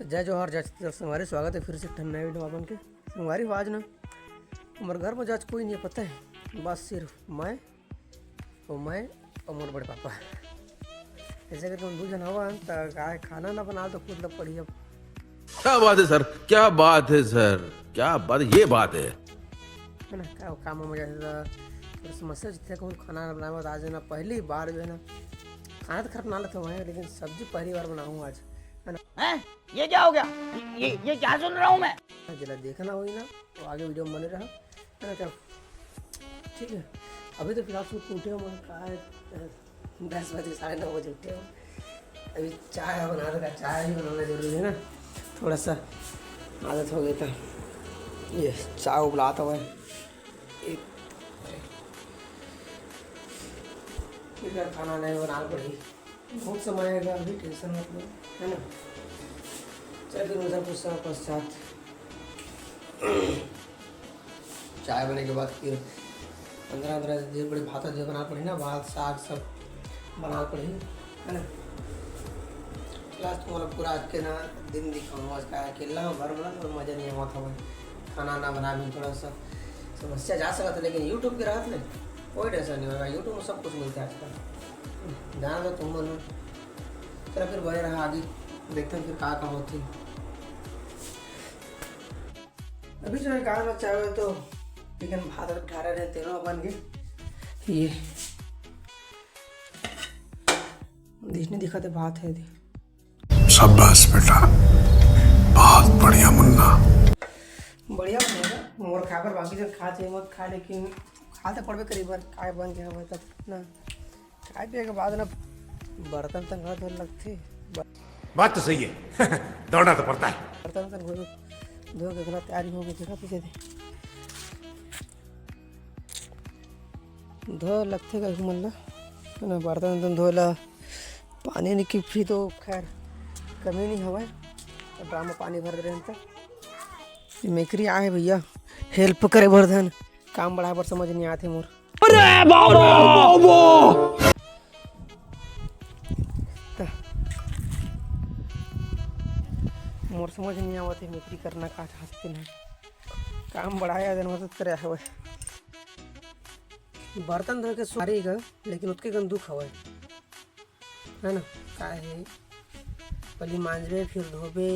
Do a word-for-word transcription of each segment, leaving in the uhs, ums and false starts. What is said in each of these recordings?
जय जोहार, जय छत्तीसगढ़ संगवारी, स्वागत है फिर से एक ठन नए वीडियो में आप मन के। संगवारी हो, आज ना हमर घर में आज कोई नहीं है, पता है, बस सिर्फ मैं और मैं और मोर बड़े पापा। ऐसे करके हम दू झन हवन, त काय खाना ना बना तो खुद ल पड़ी अब। क्या बात है सर, क्या बात है सर, क्या बात, ये बात है। है ना, का काम में जाते था, थोड़ा समस्या जितने कहूँ खाना बनावे, आज ना पहली बार जो है ना, खाना तो खराब बना लेता हूँ, लेकिन सब्जी पहली बार बनाऊँ आज, है ना। हैं? ये क्या हो गया? ये, ये क्या सुन रहा हूँ मैं? जेला देखना होही ना, तो आगे वीडियो में बने रहा, है ना। चल, ठीक है, अभी तो फिलहाल सुत के उठे हो, मैं कहा है, दस बजे, साढ़े नौ बजे उठे हो। अभी चाय बना रखा, चाय भी बनाना जरूरी है ना, थोड़ा सा आदत हो गई था। ये चाय उबलाता हुआ है, एक, एक खाना नहीं बनाना पड़ेगी। बहुत समय आएगा, अभी टेंशन मत लो, है ना। चल फिर उधर कुछ समय पश्चात चाय बने के बाद फिर पंद्रह पंद्रह दिन बड़े भात जो बना पड़ी ना, भात साग सब बना पड़ी, है ना। लास्ट तुम्हारा पूरा आज के ना दिन दिखाऊंगा, आज का अकेला घर बना तो मजा नहीं आवत हवे, खाना ना बना भी थोड़ा सा समस्या जा सकता है, लेकिन YouTube के रहत ले कोई टेंशन नहीं होगा। YouTube में सब कुछ मिलता है आजकल, जान लो तुम मन। चलो फिर बने रहा, आगे देखते हैं फिर का का होती। अभी जो है गाँव में चाहे तो लेकिन भात अगर उठा रहे तेनो अपन के ये दिखने दिखाते भात है दी। शाबाश बेटा, बहुत बढ़िया मुन्ना। बढ़िया बनेगा, मोर खाए बर बाकी जन खा चाहे मत खा, लेकिन खा तो पड़बे करी बर, काय बन गया हवे तब ना। खाए पिए के बाद ना बर्तन तन घला धोए लगथे। बात तो सही है। दौड़ना तो पड़ता है। बर्तन तन घला धो के घला तैयारी हो गई, देखा पीछे दे। धोए लगथे कहीं मन ला, है ना, बर्तन तन धोए ला। पानी नहीं की भी तो खैर कमी नहीं हवय, तो ड्राम में पानी भर दे रहे हैं। तो मेकरी आए भैया, हेल्प करे बर धन, काम बढ़ाए बर समझ नहीं आते मोर। अरे बाबा! त मोर समझ नहीं आवत हे, मेकरी करना का चाहते ना, काम बढ़ाया देन होत तेरे हवे। बर्तन धोए के सुआरी का, लेकिन उतके कन दुख हवय, है ना? का हे, पहली मांजबे, फिर धोबे,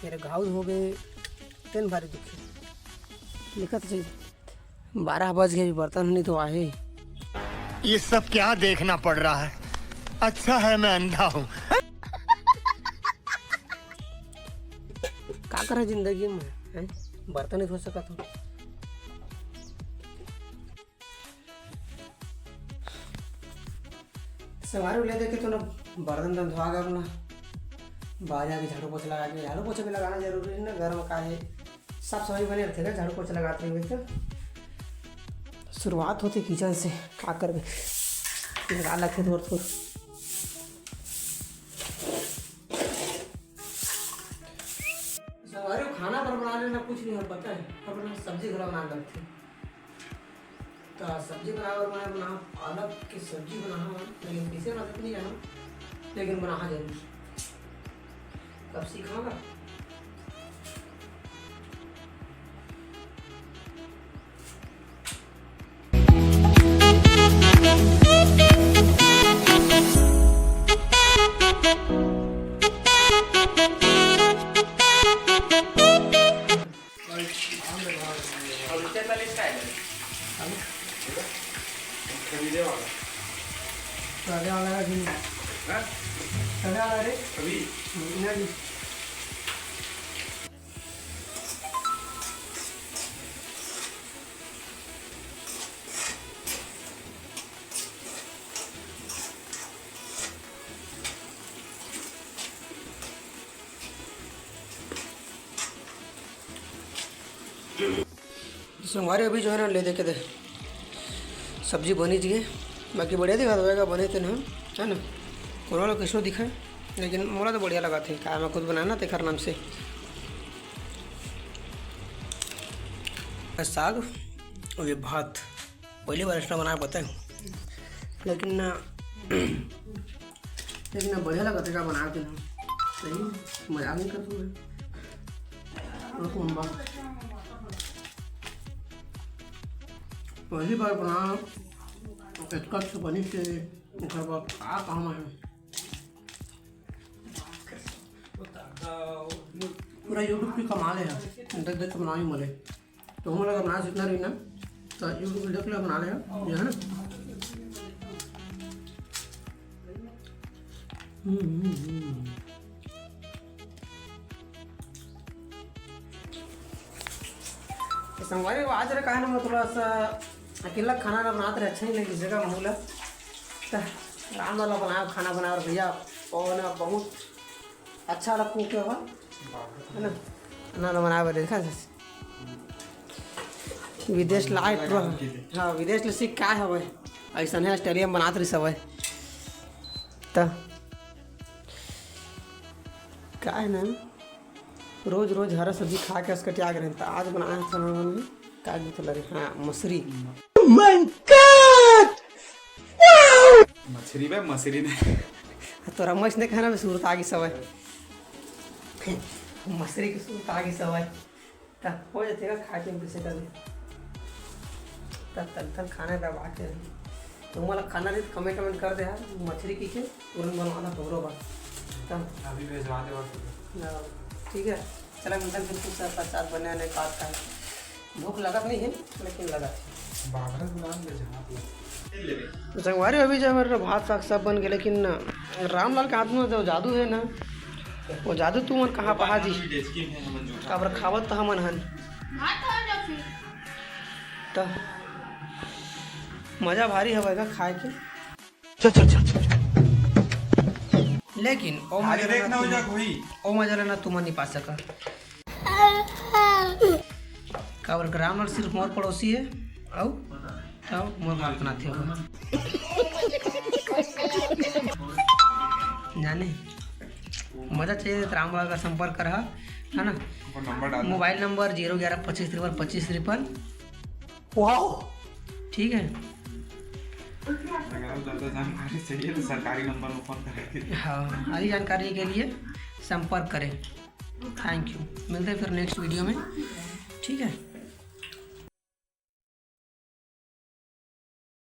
फिर घाव धोबे, तेन भारी दुख हे। लिखत हे, बारह बज गए, अभी बर्तन नहीं धोआ हे। ये सब क्या देखना पड़ रहा है? अच्छा है मैं अंधा हूँ। का करे जिंदगी में, हैं? बर्तन नहीं धो सकत हो। सवारी ले देखे तो ना बर्तन तन धोआ गया अपना, बाहर जाके झाड़ू पोछा लगा के, झाड़ू पोछा भी लगाना जरूरी है ना, घर में का है, साफ सफाई बने रहते ना, झाड़ू पोछा लगाते हुए तो शुरुआत होती किचन से, का करबे, लगा लगते थोड़ा थोड़ा। सवारी खाना पर बना लेना कुछ नहीं हो पता है, पर बना सब्जी घला बना लगते। त सब्जी बनाए बर मैं बना पालक के सब्जी बना हूँ, लेकिन कैसे बनाते नहीं जाना, लेकिन बना जरूर। कब सीखागा? खरीदे वाला। सड़े वाला है कि नहीं? हाँ? सड़े वाला रे? अभी? नहीं। संगवारी अभी जो है ना ले देखे दे सब्जी बनी जी, बाकी बढ़िया दिखा देगा बने थे ना, है ना? कोनो लोग कैसो दिखाए, लेकिन मोला तो बढ़िया लगा थे, खाए में खुद बनाना तेखर नाम से। साग और ये भात पहली बार इसने बनाया पता है, लेकिन ना लेकिन ना बढ़िया लगा तेरा बना के ना। सही, मजाक नहीं करता मैं। रुक मम्मा, पहली बार बना, इतना अच्छा बनी से घर पर का काम है। पूरा YouTube की कमाल है यार, देख देख के बनावे मिले। तो हम लोग बना सीखना रही ना, तो YouTube देख ले, बना ले, ये है ना। हम्म, हम्म, हम्म। तो संगवारी हो, आज रे काहे ना मैं थोड़ा सा अकेला खाना ना बनात रहे, अच्छा नहीं लगे जगह माहौल है। तो राम वाला बनाओ, खाना बनाओ रे भैया, और ना बहुत अच्छा वाला कुक है वो, है ना? ना, ना बनावे देखा। विदेश ला आए तो, हाँ, विदेश ले सीख का हवे, ऐसा है ऑस्ट्रेलिया में बनात रही सब है। त का है ना, रोज रोज हरा सब्जी खा के असकटिया गए, त आज बनाए हैं खाना में का गीत लगे, हाँ, मछरी। मछरी बे, मछरी नहीं। तोरा मछ नहीं खाना में सूरत आगी सवय। मछरी की सूरत आगी सवय। त हो जाते का खा के पीछे कर ले। तब तक तक खाना दबा के रही। तो मला खाना रही तो कमेंट कमेंट कर दे यार, मछरी की के तुरंत बनवाना तोरो बात। तब अभी भेजवा दे बस। हाँ, ठीक है, चला मिलता फिर कुछ प्रसाद बने आने का आता है। भूख लगत नहीं है, लेकिन लगत है। बाबरा गुलाम ले जहाँ पे। तो संगवारी, अभी जो हमारे भात साग सब बन गए, लेकिन ना, रामलाल के हाथ में जो जादू है ना, वो जादू तू मन कहाँ पहा जी। डेचकी में हमन जूठा। काबर खावत तो हमन हन। भात खाओ ना फिर। तो मजा भारी हवे का खाए के। चल, चल, चल, चल। लेकिन ओ मजा देख ना हो जा कोई। ओ मजा लेना तुमन नहीं पा सका। काबर ग्रामर सिर्फ मोर पड़ोसी है, अउ, अउ मोर बात बनाथे हो। जाने, मजा चाहिए तो रामलाल का संपर्क कर, है ना? मोबाइल नंबर जीरो ग्यारह पच्चीस तिरपन पच्चीस तिरपन। वाओ, ठीक है। अगर आप ज़्यादा जानकारी चाहिए तो सरकारी नंबर में फोन करेंगे। हाँ, सारी जानकारी के लिए संपर्क करें। थैंक यू, मिलते हैं फिर नेक्स्ट वीडियो में, ठीक है।